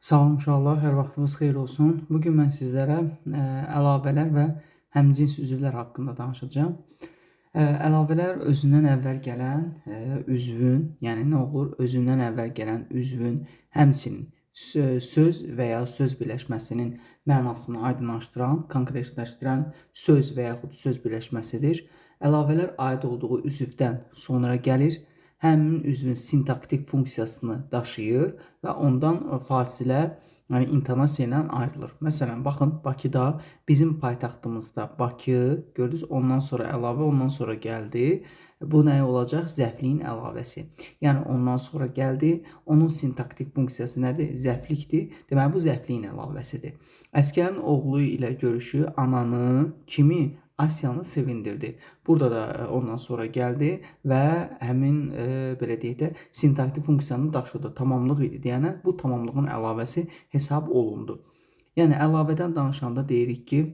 Salam uşaqlar, hər vaxtınız xeyir olsun. Bu gün mən sizlərə əlavələr və həmcins üzvlər haqqında danışacağam. Əlavələr özündən əvvəl gələn üzvün, yəni nə olur? Özündən əvvəl gələn üzvün, həmçinin söz və ya söz birləşməsinin mənasını aydınlaşdıran, konkretləşdirən söz və yaxud söz birləşməsidir. Əlavələr aid olduğu üzvdən sonra gəlir, həmin üzvün sintaktik funksiyasını daşıyır və ondan fasilə, yəni intonasiya ilə ayrılır. Məsələn, baxın, Bakıda, bizim paytaxtımızda Bakı, gördünüz, ondan sonra əlavə, ondan sonra gəldi. Bu nə olacaq? Zərfliyin əlavəsi. Yəni ondan sonra gəldi. Onun sintaktik funksiyası nədir? Zərflikdir. Deməli, bu zərfliyin əlavəsidir. Əsgərin oğlu ilə görüşü ananı kimi Asiyanı sevindirdi. Burada da ondan sonra gəldi və həmin belə deyək də sintaktik funksiyanı daşıdı. Tamamlıq idi deyənə bu tamamlığın əlavəsi hesab olundu. Yəni əlavədən danışanda deyirik ki,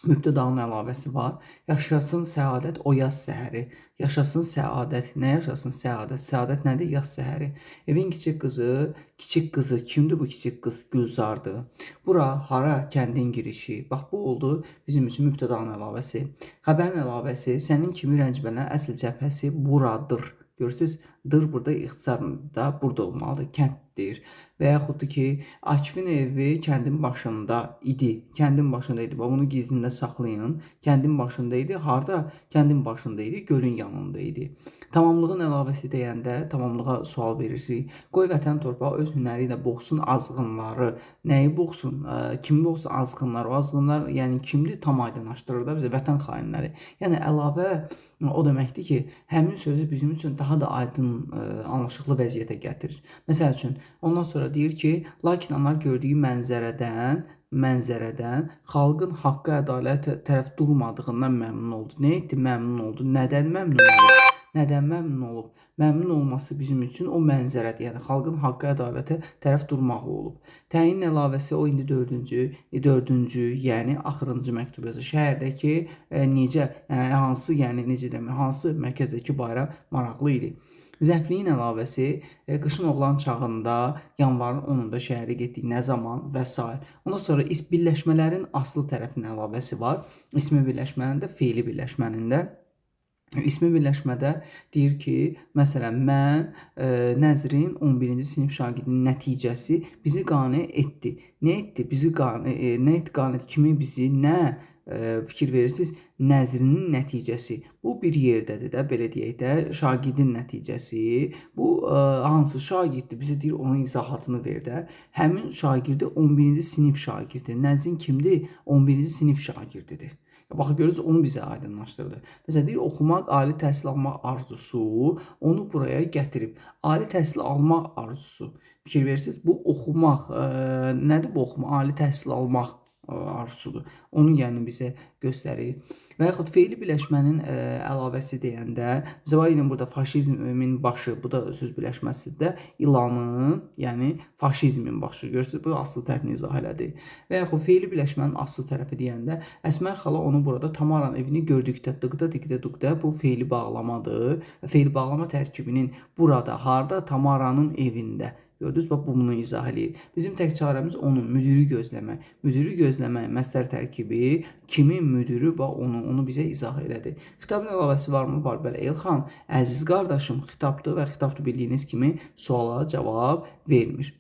mübtədanın əlavəsi var. Yaşasın səadət o yaz səhəri. Yaşasın səadət. Nə yaşasın səadət? Səadət nədir? Yaz səhəri. Evin kiçik qızı, kiçik qızı kimdir bu kiçik qız? Gülzardır. Bura hara? Kəndin girişi. Bax bu oldu bizim üçün mübtədanın əlavəsi. Xəbərin əlavəsi sənin kimi rəncbənə əsl cəbhəsi buradır. Görürsüz, dır burada ixtisarında burada olmalıdır, kənddir. Və yaxud da ki, Akifin evi kəndin başında idi. Kəndin başında idi. Bax, bunu gizlində saxlayın. Kəndin başında idi. Harda? Kəndin başında idi, gölün yanında idi. Tamamlığın əlavəsi deyəndə tamamlığa sual verirsiniz. Qoy vətən torpağı öz hünəri ilə boğsun azğınları. Nəyi boğsun? Kimi boğsun? Azğınlar. O azğınlar, yəni kimdir? Tam aydınlaşdırır da bizə, vətən xainləri. Yəni əlavə o deməkdir ki, həmin sözü bizim üçün daha da aydın, anlaşıqlı vəziyyətə gətirir. Məsəl üçün, ondan sonra deyir ki, lakin onlar gördüyü mənzərədən xalqın haqqa, ədalətə tərəf durmadığından məmnun oldu. Nə etdi? Məmnun oldu. Nədən məmnun olub? Nədən məmnun olub? Məmnun olması bizim üçün o mənzərədir. Yəni xalqın haqqa, ədalətə tərəf durmağı olub. Təyin əlavəsi o indi dördüncü, yəni axırıncı məktub yazır. Şəhərdəki necə, yəni hansı, yəni necə demək, hansı mərkəzdəki bayram maraqlı idi. Zərfliyin əlavəsi qışın oğlan çağında, yanvarın 10-unda şəhərə getdik, nə zaman və s. Ondan sonra birləşmələrin aslı tərəfinin əlavəsi var. İsmi birləşmənin də, feili birləşmənin də. İsmi birləşmədə deyir ki, məsələn, mən Nəzrin 11-ci sinif şagirdinin nəticəsi bizi qane etdi. Nə etdi? Bizi qane, nə etdi? Qane etdi? Kimi bizi nə fikir verirsiniz? Nəzrinin nəticəsi. Bu bir yerdədir də, belə deyək də, şagirdin nəticəsi. Bu hansı şagirddir? Bizə deyir, onun izahatını ver də. Həmin şagirdi 11-ci sinif şagirdi. Nəzrin kimdir? 11-ci sinif şagirdidir. Baxın, görürsünüz, onu bizə aydınlaşdırdı. Məsələn, deyir, oxumaq, ali təhsil almaq arzusu onu buraya gətirib. Ali təhsil almaq arzusu. Fikir verirsiniz, bu oxumaq, nədir bu oxumaq? Ali təhsil almaq arzusudur. Onu yəni bizə göstərir. Və yaxud feili birləşmənin əlavəsi deyəndə, məsələn, yenə burada faşizmin başı, bu da söz birləşməsidir də, ilanın, yəni faşizmin başı. Görürsünüz, bu aslı tərəfini izah elədi. Və yaxud feili birləşmənin aslı tərəfi deyəndə, Əsmər xala onu burada Tamaranın evini gördükdə, dıqda, diqdə, duqda, bu feili bağlamadır. Feili bağlama tərkibinin burada, harda? Tamaranın evində. Gördünüz, bax, bu bunu izah eləyir. Bizim tək çarəmiz onun müdiri gözləmək. Müdiri gözləmək məstər tərkibi, kimin müdiri, bax, onu bizə izah elədi. Xitabın əlavəsi varmı? Var. Bəli, Elxan, əziz qardaşım, xitabdır və xitabdır bildiyiniz kimi suala cavab vermir.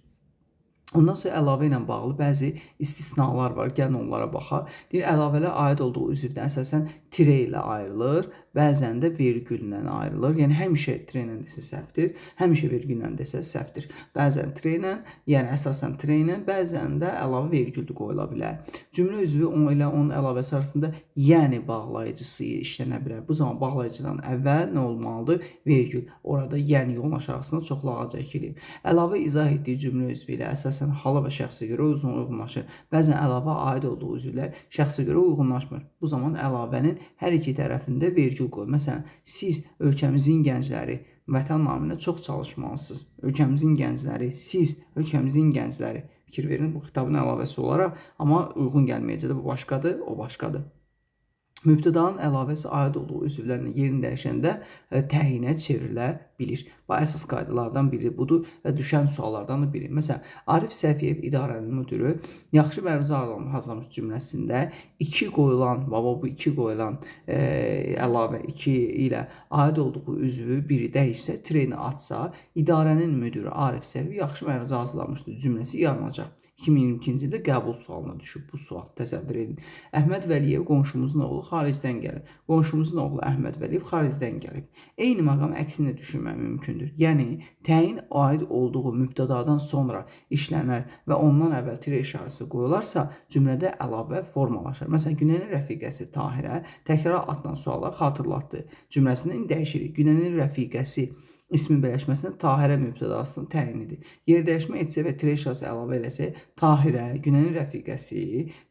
Ondan sonra əlavə ilə bağlı bəzi istisnalar var. Gəlin onlara baxaq. Deyir, əlavələr aid olduğu üzvdən əsasən tire ilə ayrılır, bəzən də vergüllə ayrılır. Yəni həmişə tire ilə desə səhvdir, həmişə vergüllə desə səhvdir. Bəzən tire ilə, yəni əsasən tire ilə, bəzən də əlavə vergül də qoyula bilər. Cümlə üzvü on ilə onun əlavəsi arasında yəni bağlayıcısı işlənə bilər. Bu zaman bağlayıcıdan əvvəl nə olmalıdır? Vergül. Orada yəni yolun aşağısına çoxlu ağac əkilib. Əlavə izah etdiyi cümlə üzvü ilə əsasən hala və şəxsə görə uyğunlaşır. Bəzən əlavə aid olduğu üzvlər şəxsə görə uyğunlaşmır. Bu zaman əlavənin hər iki tərəfində vergül qoy. Məsələn, siz ölkəmizin gəncləri vətən naminə çox çalışmalısınız. Ölkəmizin gəncləri, siz ölkəmizin gəncləri. Fikir verin, bu xitabın əlavəsi olaraq, amma uyğun gəlməyəcək də, bu başqadır, o başqadır. Mübtədanın əlavəsi aid olduğu üzvlərlə yerini dəyişəndə təyinə çevrilə bilir. Bax, əsas qaydalardan biri budur və düşən suallardan da biri. Məsələn, Arif Səfiyev idarənin müdiri yaxşı məruzə hazırlamış cümləsində 2 qoyulan, baba bu 2 qoyulan əlavə 2 ilə aid olduğu üzvü biri dəyişsə, treni atsa, idarənin müdiri Arif Səfiyev yaxşı məruzə hazırlamışdı cümləsi yaranacaq. 2022-ci ildə qəbul sualına düşüb bu sual. Təsəvvür edin. Əhməd Vəliyev qonşumuzun oğlu xaricdən gəlib. Qonşumuzun oğlu Əhməd Vəliyev xaricdən gəlib. Eyni məqam əksini də düşünmək mümkündür. Yəni, təyin aid olduğu mübtədadan sonra işlənər və ondan əvvəl tire işarəsi qoyularsa, cümlədə əlavə formalaşar. Məsələn, Günənin rəfiqəsi Tahirə təkrar atılan suala xatırlatdı. Cümləsini dəyişirik. Günənin rəfiqəsi ismin birləşməsində Tahirə mübtədasının təyinidir. Yer dəyişmə etsə və tire işarəsi əlavə eləsək, Tahirə, Günənin rəfiqəsi,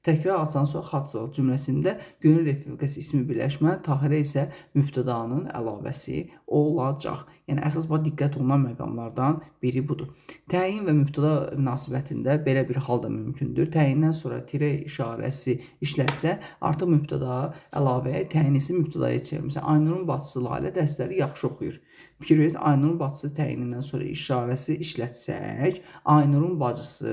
təkrar atılan sonra xatırlat cümləsində Günənin rəfiqəsi ismi birləşmə, Tahirə isə mübtədanın əlavəsi olacaq. Yəni, əsas bax, diqqət olunan məqamlardan biri budur. Təyin və mübtəda münasibətində belə bir hal da mümkündür. Təyindən sonra tire işarəsi işlətsə, artıq mübtəda əlavəyə təyin ismi mübtədaya çevirir. Məsələn, Aynurun bacısı Lalə dərsləri yaxşı oxuyur. Fikir verirsiniz, Aynurun bacısı təyinindən sonra işarəsi işlətsək, Aynurun bacısı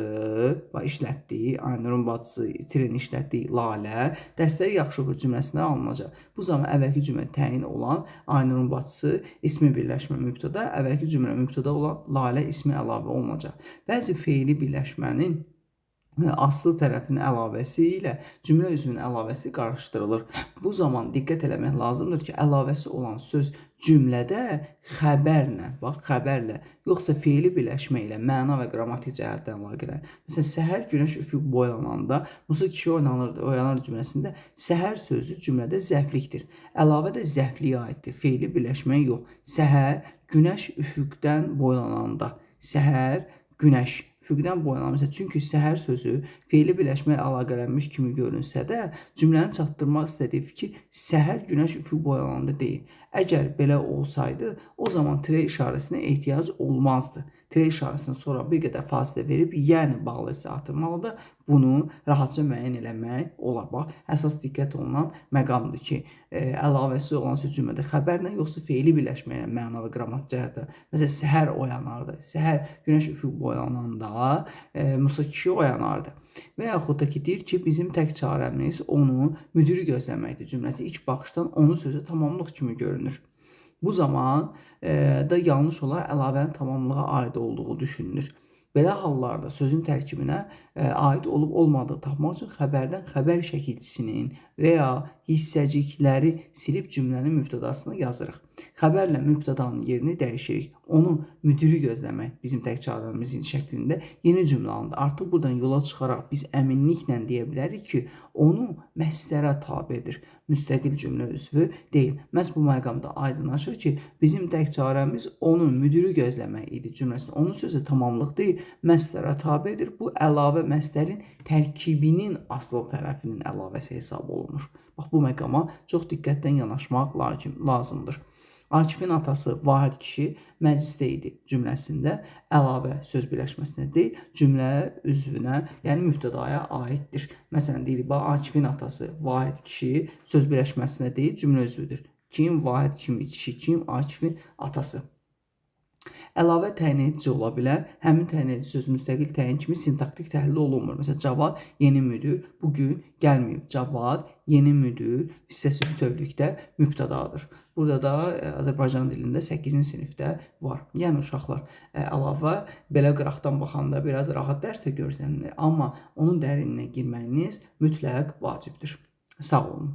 və işlətdiyi, Aynurun bacısı tireni işlətdiyi Lalə dərsləri yaxşı oxuyur cümləsinə alınacaq. Bu zaman əvvəlki cümlə təyin olan Aynurun bacısı ismi birləşmə mübtəda, əvvəlki cümlə mübtəda olan Lalə ismi əlavə olunacaq. Bəzi feili birləşmənin aslı tərəfinin əlavəsi ilə cümlə üzvünün əlavəsi qarışdırılır. Bu zaman diqqət eləmək lazımdır ki, əlavəsi olan söz cümlədə xəbərlə, bax, xəbərlə, yoxsa feili birləşmə ilə məna və qrammatik cəhətdən əlaqələnir. Məsələn, səhər günəş üfüq boylananda Musa kişi oyanır cümləsində səhər sözü cümlədə zərflikdir. Əlavə də zərfliyə aiddir, feili birləşməyə yox. Səhər günəş üfüqdən boylananda, səhər günəş üfüqdən boylanan. Məsələn, çünki səhər sözü feili birləşmə ilə əlaqələnmiş kimi görünsə də, cümlənin çatdırmaq istədiyi fikir səhər günəş üfüq boylananda deyil. Əgər belə olsaydı, o zaman tire işarəsinə ehtiyac olmazdı. Tire işarəsindən sonra bir qədər fasilə verib, yəni bağlayıcı artırmalıdır. Bunu rahatca müəyyən eləmək olar. Bax, əsas diqqət olunan məqamdır ki, əlavəsi olan söz cümlədə xəbərlə, yoxsa feili birləşmə ilə məna və qrammatik cəhətdən. Məsələn, səhər oyanardı. Səhər günəş üfüq boylananda Musa kişi oyanardı. Və yaxud da ki, deyir ki, bizim tək çarəmiz onu müdiri gözləməkdir cümləsi ilk baxışdan onun sözü tamamlıq kimi görünür. Bu zaman da yanlış olaraq əlavənin tamamlığa aid olduğu düşünülür. Belə hallarda sözün tərkibinə aid olub olmadığı tapmaq üçün xəbərdən xəbər şəkilçisinin və ya hissəcikləri silib cümlənin mübtədasını yazırıq. Xəbərlə mübtədanın yerini dəyişirik. Onu müdiri gözləmək bizim tək çarəmizin şəklində yeni cümlə alındı. Artıq buradan yola çıxaraq biz əminliklə deyə bilərik ki, onu məslərə tabedir. Müstəqil cümlə üzvü deyil. Məhz bu məqamda aydınlaşır ki, bizim tək çarəmiz onu müdiri gözləmək idi cümləsində. Onun sözü tamamlıq deyil, məslərə tabedir. Bu əlavə məslərin tərkibinin asıl tərəfinin əlavəsi hesab olunur. Bax, bu məqama çox diqqətlə yanaşmaq lazımdır. Akifin atası Vahid kişi məclisdə idi cümləsində əlavə söz birləşməsinə deyil, cümlə üzvünə, yəni mübtədaya aiddir. Məsələn, deyirik, bax, Akifin atası Vahid kişi söz birləşməsinə deyil, cümlə üzvüdür. Kim? Vahid kimi kişi, kim? Akifin atası. Əlavə təyin edici ola bilər. Həmin təyin edici söz müstəqil təyin kimi sintaktik təhlil olunmur. Məsələn, Cavad yeni müdir bugün gəlməyib. Cavad yeni müdir hissəsi bütövlükdə mübtədadır. Burada da Azərbaycan dilində 8-ci sinifdə var. Yəni uşaqlar, əlavə belə qıraqdan baxanda biraz rahat dərsə görsənilir, amma onun dərinliyinə girməyiniz mütləq vacibdir. Sağ olun.